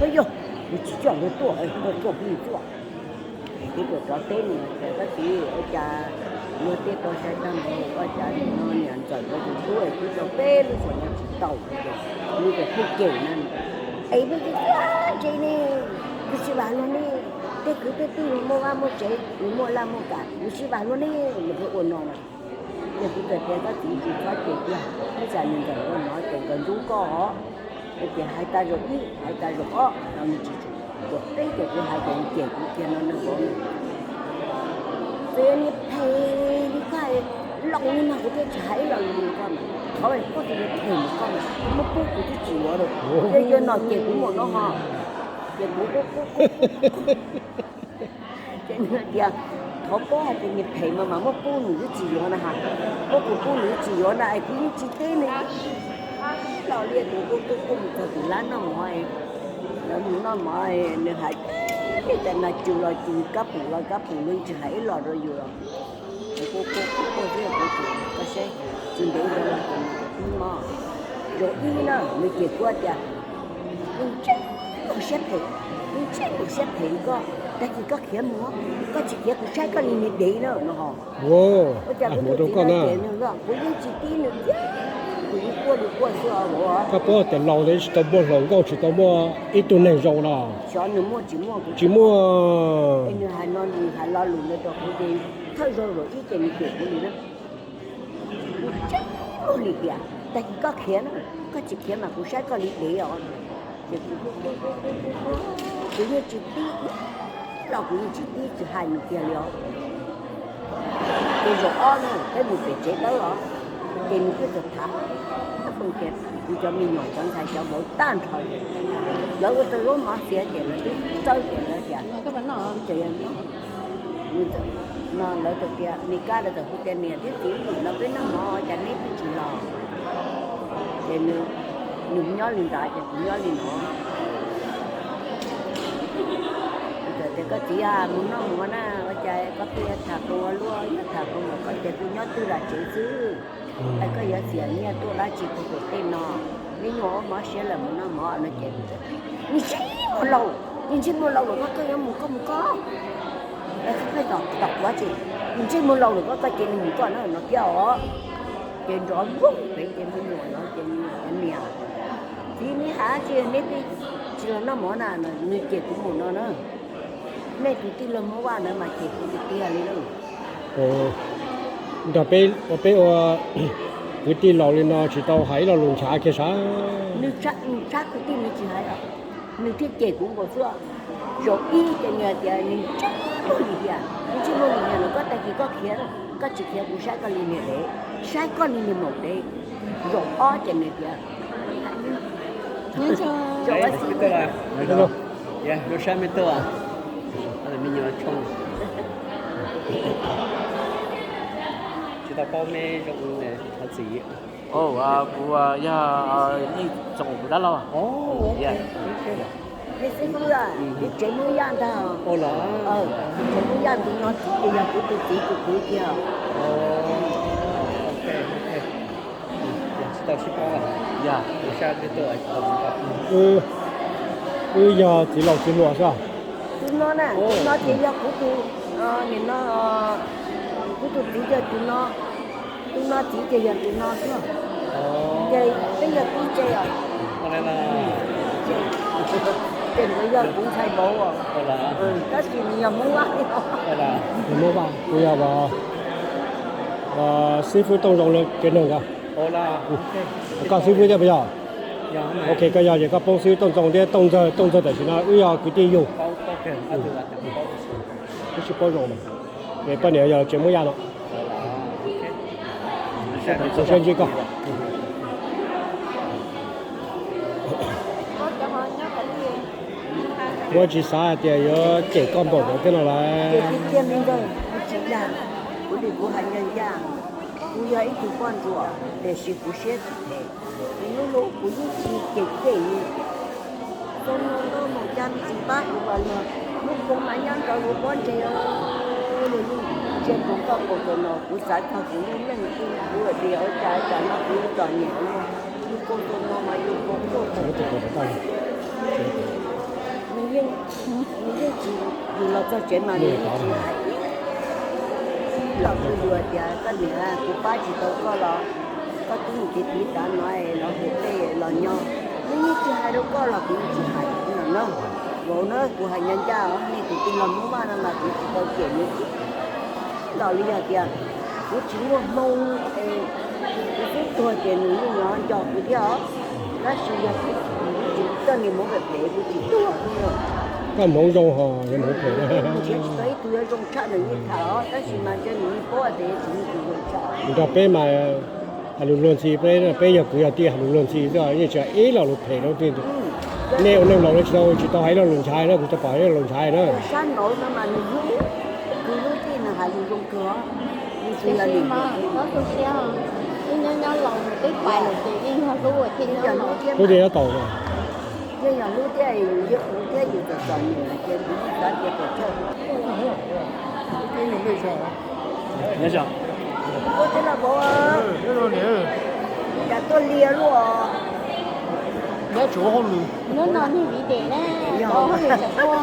Yog, kuv tsis coj luag tuaj, tuaj phooj ywg tuaj. Kuv tuaj rov teb nws tias koj txiv, ua cas luag tej tau sai tag npaum, ua cas nim no niam ntxawm ua tus tub kuv tau peb lub xyoo no tsis tau, nws tias kuj cem na. Es peb tias tsis ne, kuv tsis vam luag ne, tej kwv tej tij nws muaj vaj muaj tsev, nws muaj laj muaj kam, kuv tsis vam luag ne, nws pheej ua no na. Ces kuv txawm tias koj txiv tsis txhob cem kiag, ib tsam nws ntxawm ua no ces nkawd ntxub koj os. Ces hais tas zaum ib, hais tas zaum ob, nws tsis tsum. Zaum peb ces kuv hais tias cem kuv kiag no nws vauv, txawm niag phem li koj, laus li no kuv thiaj tsis hais ib lo lus rau koj mas, thov koj tus niag phem ntawm koj mas muab pub kuv twb tsis yuav rau, yog yog no ces kuv mus no ho. Ces kuv ces nws tias thov paub hais tias niag phem mas mas muab pub nws twb tsis yuav na ha, muab kuv pub nws twb tsis yuav na es kuv yeej tsis teb nws los li. Kuv kuj kuj kuj mus txog tus lab noj mov, lawv mus noj mov, nws hais tias no cws los cws, kab pum los kab pum, nws tsis hais ib lo rau yus los. Kuv kuj kuj kuj thiab kuv tias koj saib, tsis ntev ntawd los ces nws twb mob. Zaum ib na nws cem kuv tias nws ntsej muag siab phem, nws ntsej muag siab phem koj, tag kis koj khiav mus, koj tsis khiav kuv saib koj li niag dev na no ho. Ua cas kuv tus txiv no cem nws, kuv yeej tsis tib nws thiab, kuv yeej quaj li quaj xwb os. Koj paub tias laus ntawd tsis tau muaj hluas nkauj, tsis tau muaj ib tug neeg zoo los. Xyov nws muaj tsis muaj, tsis muaj. Es nws hais no nws hais lo lus ntawd rau kuv ces thawj zaug zaum ib ces nws cem kuv li na. Nws ntsej muag li tias tag kis koj khiav na, koj tsis khiav mas kuv saib koj li dev os. Ces kuv yeej tsis tib los kuv yeej tsis tib tsis hais nws kiag li os. Ces zaum ob na peb mus pem tsev dawb os, ces nws thiaj txawm tham, kuv cov me nyuam cov ntxhais cov vauv tag nrho, lawv ua tau zaub mov xiav ces lawv twb txawb ces lawv tias no lawv tias Mes Kas lawv txawm hu tias niam thiab txiv, nim no peb noj mov cas neb twb tsis los? Ces nws nyob li ntawd ces kuv nyob li no. Kuv txawm tias koj txiv, mus noj mov na, ua cas koj pheej yuav tham rau ua luaj, yuav tham rau ua koj ces kuv nyob twj lam tsev xwb. Es koj yuav xiam nyiaj tuaj dab tsi rau kuv tej no? Me nyuam ua mov siav lawm mus noj mov no ces nws ntsej muag laus, nws ntsej muag laus lawm koj, koj yuav mus koj mus koj. Es koj pheej tom tom kuv ces nws ntsej muag laus lawm koj, koj ces nws mus koj na no thiab os. Ces nrov nplooj pem ces me nyuam no ces me nyuam tias niam, txiv neb hais dab tsi neb pheej tsis los noj mov na, nws cem kuv mus no na. Nej tus tij laug Hmoob Vaj ntawd mas cem kuv tiag tiag li lauj. Nrog peb ua, peb ua kwv tij laus li no tsis tau hais ib lo lus ntshav kiag sav. Nws tshab kwv tij nws tsis hais, nws thiaj cem kuv nkaus xwb. Zaum ib ces nws hais tias nws ntsej muag li tias, nws ntsej muag li tias no koj tag kis koj khiav, koj tsis khiav kuv saib koj li niag dev, saib koj li niag maum dev. Zaum ob ces nws tias Lub sab me tub, me nyuam tshoo. Tsis tau paub me zoo thov txim. Kuv yog Yeej Txoos tus dab laug. Me xib fwb, kuv tsev Hmoob Yaj ntag. Kuv tsev Hmoob Yaj tus no txiv ces yog kuv tus txiv tus kwv tiag. Wb yog txiv laus txiv hluas xwb. Tus no na, tus no ces yog kuv tus, nim no, kuv tus txiv ces tus no, tus no txiv ces yog tus no xwb. Ces peb yog tib tsev os. Ces nkawd yog kuv ntxhais vauv os. Tab sis nws yog Hmoob Vaj. Hmoob Vaj, kuv yog xib fwb Tooj Zoo lawv tsev neeg os. Koj xib fwb thiab puas yog? Ok, koj yog ces koj paub xib fwb Tooj Zoo thiab Tooj Ntxawg, Tooj Ntxawg tam sim no wb yog kwv tij yug. Wb sib paub zoo mas. Es poj niam yog tsev Hmoob Yaj no. Kuv siab ntsib koj. Kuv tsis xav hais tias yuav cem koj npaum ntawd thiab no lawm. Kuv tsis dag, kuv li kuv hais ncaj ncaj, kuv yog ib tug poj ntsuam tiam sis kuv siab tsis phem. Kuv lub lub kuv yeej tsis cem cem li. Txog no ntau mus cas tsis pab kuv los luag lub koob mas nyob nrog luag pob ntseg, luag yeej ntsia tus nkauj kaus txawm no kuv xav txog kuv lub neej kuv ua tias ua cas cas no kuv txom nyem ua luag lub koob txog no mas yus koob tuaj txog. Nws yeej tsis, yus los txog tsev mas nws yeej tsis hais ib los rau yus tias koj niam, kuv pab tsis tau koj los koj twb mus tiv tiv tav no los hu tej los nyo. Nws yeej tsis hais rau koj los kuv yeej tsis hais no na. Vauv na, kuv hais ncaj ncaj os, nej tus tij laug Hmoob Vaj no mas kuv tsis tau cem nws ib los li yog tias kuv tsis muaj hmoo es kuv twb tuag ces nws yeej nco kuv thiab os. Tab sis yog kuv tsis coj niag Hmoob phem phem kuv tsis tuag. Koj Hmoob zoo ho yog Hmoob phem. Nrhiav tsis tau ib tug yuav zoo tshaj nws li tham os, tab sis mas ntshe nws yeej paub tias tsis muaj tus zoo tshaj. Nrog peb mas hais lus luag ntxhi, peb peb yog kwv yog tij hais lus luag ntxhi xwb, yeej tsis hais ib lo lus phem rau. Nej ua neej laus no tsis tau, tsis tau hais ib lo lus ntshai na, kuv tau pom ib lo lus ntshai na. Sab nraud no mas nws hlub kwv hlub tij, nws hais lus zoo kawg. Tiam sis mas txhob tu siab, wb nyob nyob laus mus twb pais lawm ces yeej yog hlub thiaj nyob laus. Hlub thiaj nyob taus. Yeej yog hlub thiab, yus yog hlub thiab yus txom txom nyem ces kuv yeej xav tias puas tsawg. Ua teb los vauv, cas tuaj lias luaj os. Nyob tsuav hauj lwm. Hnub no nej viv tias ne, cov hauj lwm tseem ua.